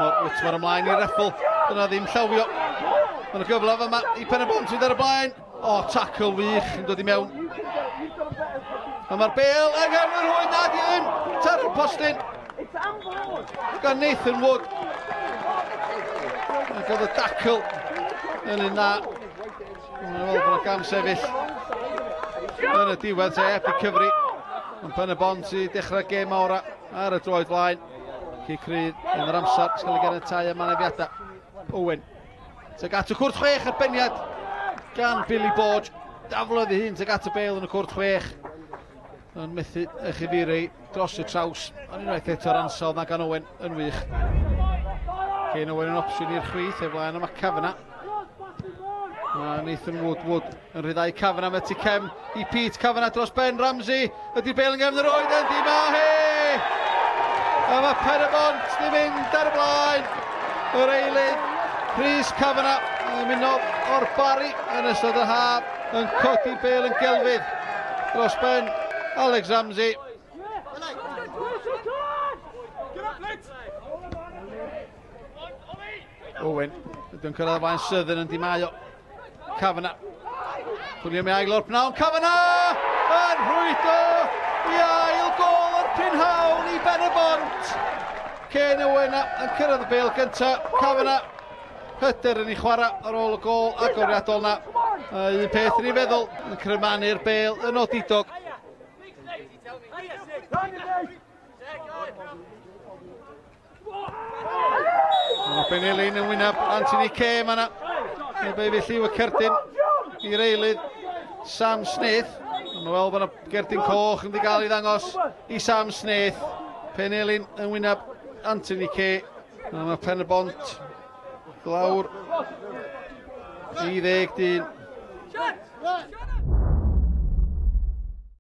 Whitmore, Whitmore ymlaen i Reffel. Dyna ddim llawio. Mae'n gyfle fyma i Pen y Bont sydd ar y blaen. O, tackle wych yn dod i mewn. A mae'r bel yng nghefn yr hwyd, na di ddim. Taro'r postyn. Gan Nathan Wood. Ac oedd y tackle yn un na. Mae'n meddwl bod yna gam sefyll yn y diwedd, se heb i cyfri. Ond Pen y Bont i dechrau gêm ora ar y droed flaen. Cic rydd yn yr amser, sy'n cael ei ganiatáu am anafiadau. Owen. Tuag at y cwrt chwech ar beniad gan Billy Borge. Daflodd ei hun tuag at y bel yn y cwrt chwech. Yn methu y chyfeiri dros y traws. Ond unwaith eto'r ansawdd na gan Owen yn wych. Kane Owen yn opsiwn i'r chwith, ei flaen am y Kavanagh. Mae Nathan Wood, Wood yn rhyddhau Kavanagh, mae tu cefn i Pete Kavanagh dros ben Ramsey. Ydy'r bel yn gefn yr oed yn di mae hi! A mae Pen-y-bont di mynd ar y blaen. Yr eilydd, Rhys Kavanagh, yn ymuno o'r Barri yn ystod y haf, yn codi'r bel yn gelfydd dros ben Alex Ramsey. Owen, ydy'n cyrraedd flaen Southern yn di o. Kavanagh. Chwilio mi ail o'r pnawn. Kavanagh! Yn rhwydo i ail gol o'r prynhawn i Ben y Bont. Ken Owen yn cyrraedd y bel gyntaf. Kavanagh hyder yn ei chwarae ar ôl y gol agoriadol na. Un peth yn ei feddwl, yn crymanu'r bel yn odidog. Mae Ben Elin yn wyneb Anthony Kay yma. Mae be fi lliw y cerdyn i'r eilydd Sam Smith. Mae'n weld bod yna gerdyn coch yn gael ei ddangos i Sam Smith. Pen Elin yn wyneb Anthony Kay. Mae Pen y Bont glawr i ddeg dyn.